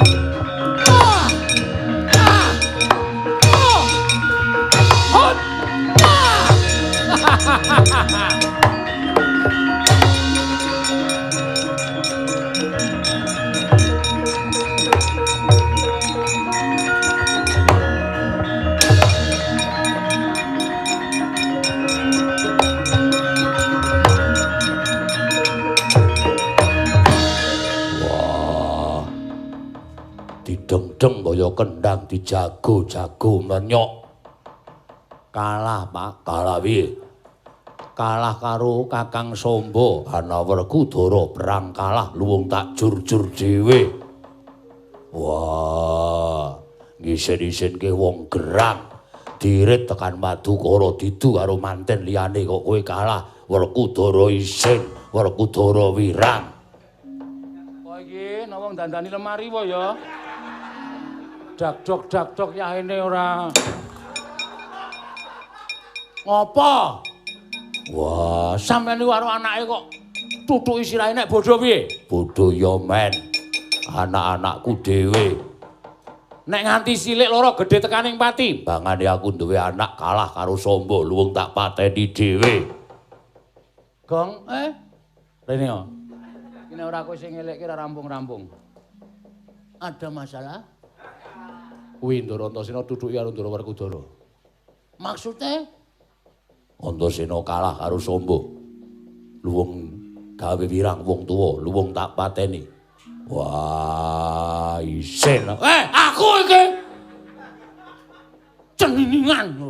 Deng kaya kendang dijago-jago menyok. Kalah, Pak. Kalah piye? Kalah karo Kakang Samba. Ana Werkudara perang kalah luwung tak jur-jur dhewe. Wah, ngisin-isinke wong gerang. Dirit tekan Madukara didu karo manten liyane kok kowe kalah. Werkudara isin, Werkudara wirang. Kok iki ana wong dandani lemari wae ya? Dakdok dakdok yahene ora. Ngopo? Wah, sampeyan niku karo anake kok tutuki sirahe nek bodho piye? Bodho ya men. Anak-anakku dhewe. Nek nganti cilik lara gedhe tekaning pati, bangane aku duwe anak kalah karo Samba luwung tak pateni dhewe. Gong, rene yo. Iki nek ora kowe sing ngelekke ora rampung-rampung. Ada masalah? Kuwi Ndara Antasena tutuki karo Ndara Werkudara. Maksude? Antasena kalah karo Samba. Luwung gawe wirang wong tuwa, luwung tak pateni. Wah, isin. Aku iki ceniningan.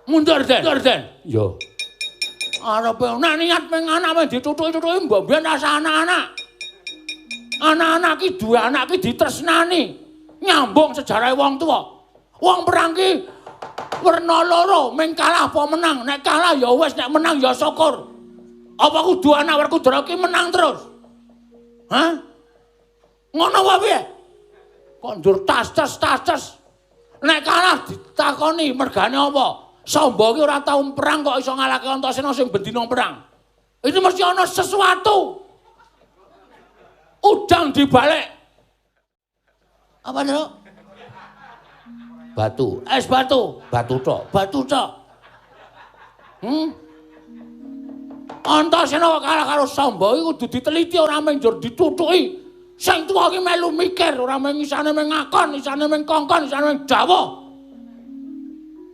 Mundur den, mundur den. Yo. Arepe nek niat meng anak ditutuki-tutuki mbok mbiyen rasa anak-anak. Anak-anak ki duwe anak ki ditresnani. Nyambung sejarah wong tuwa. Wong perang ki werna loro, meng kalah apa menang. Nek kalah ya wis, nek menang ya syukur. Apa kudu anak Werkudara ki menang terus? Hah? Ngono wae piye? Kok ndur tas-tas. Nek kalah ditakoni mergane apa? Samba ki ora tau perang kok iso ngalahke Antasena sing bendina perang. Ini mesti ana sesuatu. Udang dibalik. Apa lho? Batu, es batu, batu tok, batu tok. Antasena kalah karo Samba iki kudu diteliti ora mung njur ditutuki. Sing tuwa iki melu mikir, ora mung isane mung ngakon, isane mung kongkon, isane mung dawuh.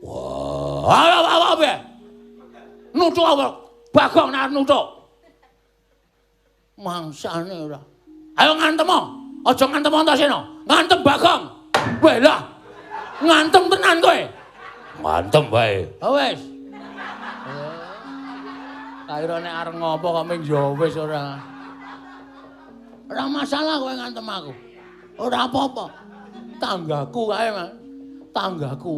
Wah, apa apa. Nutuk apa? Bagong nek nutuk. Mangsane ora. Ayo ngantem. Aja ngantem Antasena, ngantem Bagong. Weh lah. Ngantem tenan kowe. Ngantem wae. Ha wis. Kaira nek arep ngopo kok ming ya wis ora. Ora masalah kowe ngantem aku. Ora apa-apa. Tanggaku kae, Mas. Tanggaku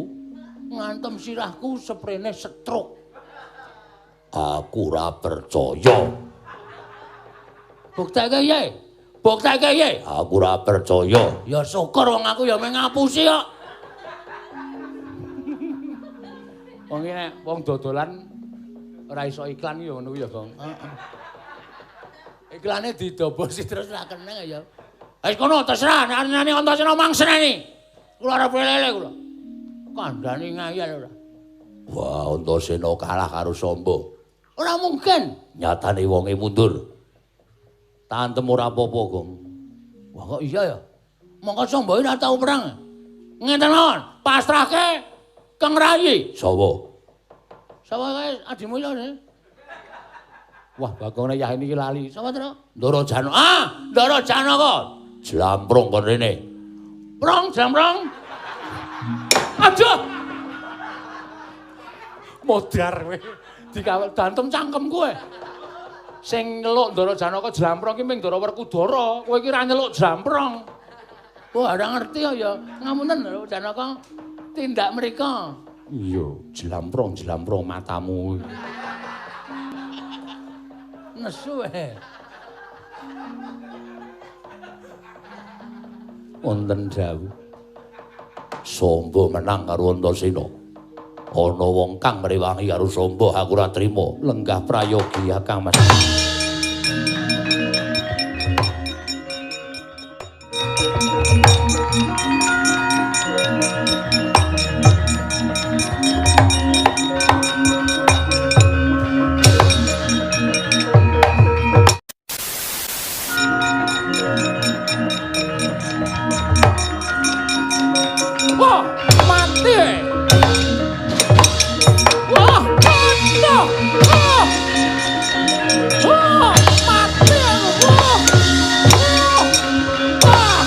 ngantem sirahku seprene stroke. Aku ora percaya. Bukteke piye? Bukteke piye? Aku ora percaya. Ya syukur wong aku ya mung ngapusi kok. Wong iki nek wong dodolan ora iso iklan ya ngono kuwi ya, Gong. Heeh. Iklane didobosi terus ra kena ya. Wis kono terserah nek arep Antasena mang seneni. Kula arep lele kula. Kandhani ngayal ora. Wah, Antasena kalah karo Samba. Ora mungkin. Nyatane wonge mundur. Tantem ora apa-apa, Gong. Wah, kok iya ya? Mongko Samba ora tau perang. Ngenten mawon, pasrahke Kang Rayi. Sapa? Sapa kae adimu ya? Wah, Bagong nek yah ini lali. Sapa to? Ndara Janaka. Ah, Ndara Janaka. Jlamprong kon rene. Prong, jlamprong. Aduh. Modar kowe. Dikawal dantem cangkem kowe. Sing nyeluk Ndara Janaka jlamprong ki ming Ndara Werkudara. Kowe iki ora nyeluk jlamprong. Wah, ora ngerti ya. Ngapunten Ndara Janaka. Tindak mriko. Iya, jlamprong-jlamprong matamu. Nesu eh. Wonten dawuh. Samba menang karo Antasena. Ana wong kang ngrewangi karo Samba, aku ora trima. Lenggah prayogi Kang Mas. Wah, mati. Wah, mati. Wah. Wah, mati aku. Wah. Wah.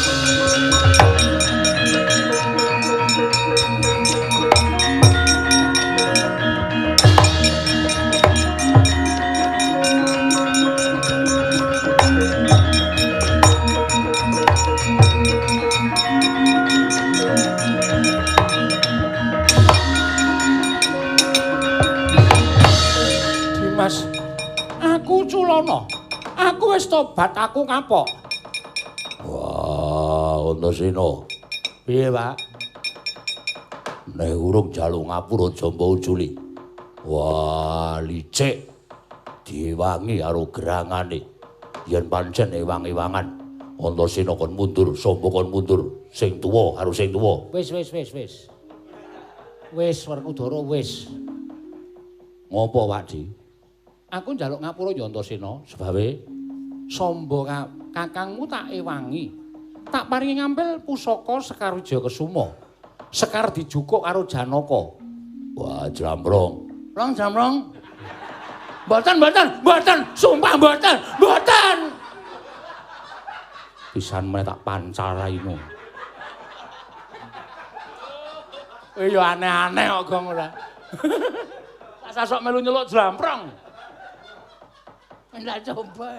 Dimas, aku Culana. Aku wis tobat, aku kapok. Wah, Antasena. Piye, Pak? Nek urung jaluk ngapura aja mbok uculi. Wah, licik. Diwangi karo gerangane. Yen pancen ewang-ewangan, Antasena kon mundur, Samba kon mundur, sing tuwa karo sing tuwa. Wis, wis, wis, wis. Wis, Werkudara wis. Ngopo, Pak Di? Aku njaluk ngapura ya Antasena, Sebabe Samba kakangmu tak ewangi. Tak paringi ngambil pusaka Sekar Wijaya Kesuma. Sekar dijukuk karo Janaka. Wah, jlamprong. Rong jamrong. Mboten, mboten, mboten, sumpah mboten, mboten. Pisan meneh tak pancal raimu. Eh ya aneh-aneh kok Gong ora. Tak sasok melu nyeluk jlamprong. Ndak coba.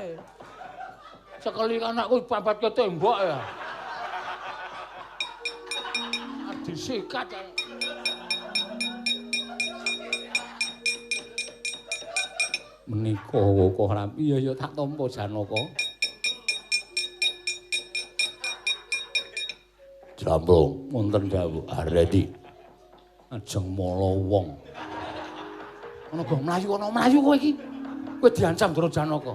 Sekali anakku babat ke tembok ya. Disikat. Menika kok ora iya ya tak tampa Janaka. Jlamprong wonten dawuh aredi. Ajeng mala wong. Ana go mlayu ana mlayu kowe iki. Kowe diancam Ndara Janaka.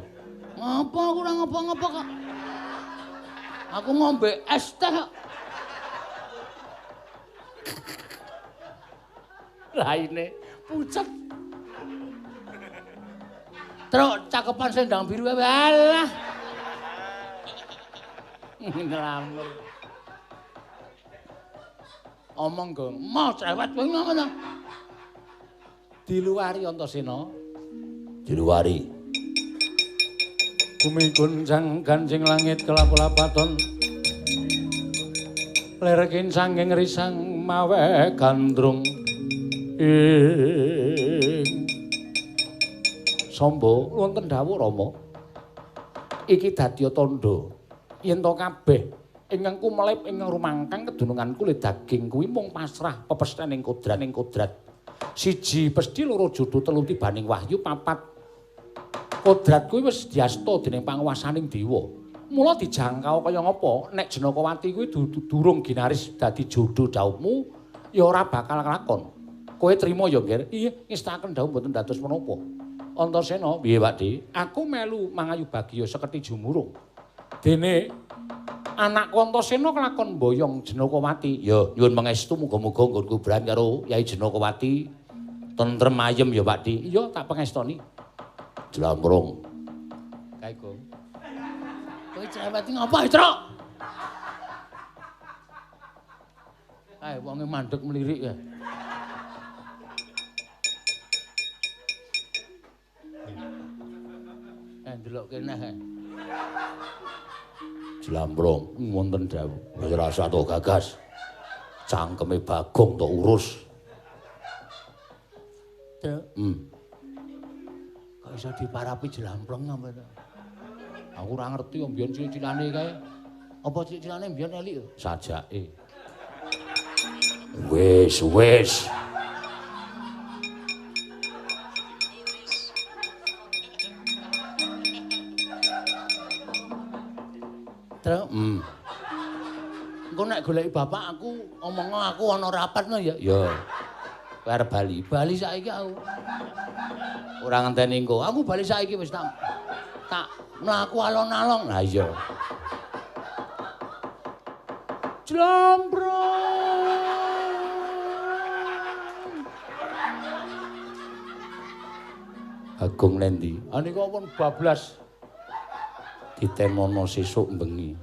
Ngapa aku ora ngapa-ngapa kok. Aku ngombe es teh kok. Raine pucet. Truk cakepan sendang biru alah. Nglamur. Omong go, mau cerewet kowe ngono ta. Diluwari Antasena. Diluwari. Bumi goncang ganjing langit kelap-lapaton. Ler kincang ing risang mawe gandrung ing Samba. Wonten dawuh Rama. Iki dadi tandha yen to kabeh ingkang kumelip ing rumangkang kedunungan kulit daging kuwi mung pasrah pepesthene ing kodrat ing kodrat. Siji pesthi, loro jodho, telu tibaning wahyu, papat kodrat kuwi wis diasta dening panguwasaning dewa. Mula dijangkau kaya ngapa nek Janakawati kuwi durung ginaris dadi jodho dhaupmu ya ora bakal kelakon. Kowe trima ya, Ngger? Iya, ngestaken dhawuh mboten dados menapa. Antasena, piye Pak Di? Aku melu mangayu bagya seketi jumurung. Dene anakku Antasena kelakon mboyong Janakawati. Ya, nyuwun pangestu muga-muga nggonku bran karo Yai Janakawati tentrem ayem ya Pak Di. Iya, tak pangestoni. Jlamprung. Kae Gong. Kowe cerewet ngapa, Truk? Kae wonge mandeg mlirik ya. Ndelok kene. Jlamprung wonten dawuh. Wis rasa to gagas. Cangkeme Bagong tok urus. Truk. Kok iso diparapi jlamprung apa to? Aku ora ngerti kok mbiyen cilik-cilane kae. Apa cilik-cilane mbiyen elik? Sajake. Wis, wis. Truk. Engko nek goleki bapak aku omong aku ana rapat no ya. Ya. Kowe arep bali. Bali saiki aku. Ora ngenteni engko. Aku bali saiki wis tak mlaku alon-alon. Lah iya. Jlambrong. Agung nendi? Ah niku pun bablas. Ditenono sesuk bengi.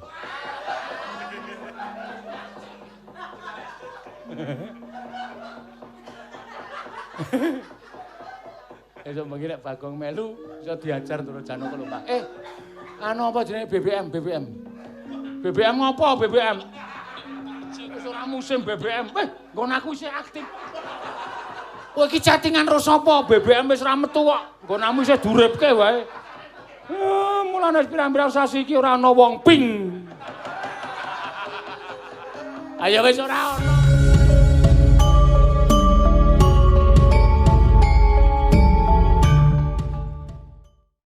Esuk bengi nek Bagong melu iso diajar Ndoro Janaka lho, Pak. Anu apa jenenge BBM, BBM. BBM ngopo BBM? Wis ora musim BBM. Nggon aku isih aktif. Kowe iki chattingan karo sapa? BBM wis ora metu kok. Nggonamu isih duripke wae. Mulane pirang-pirang sasi iki ora ana wong ping. Ayo wis ora ana.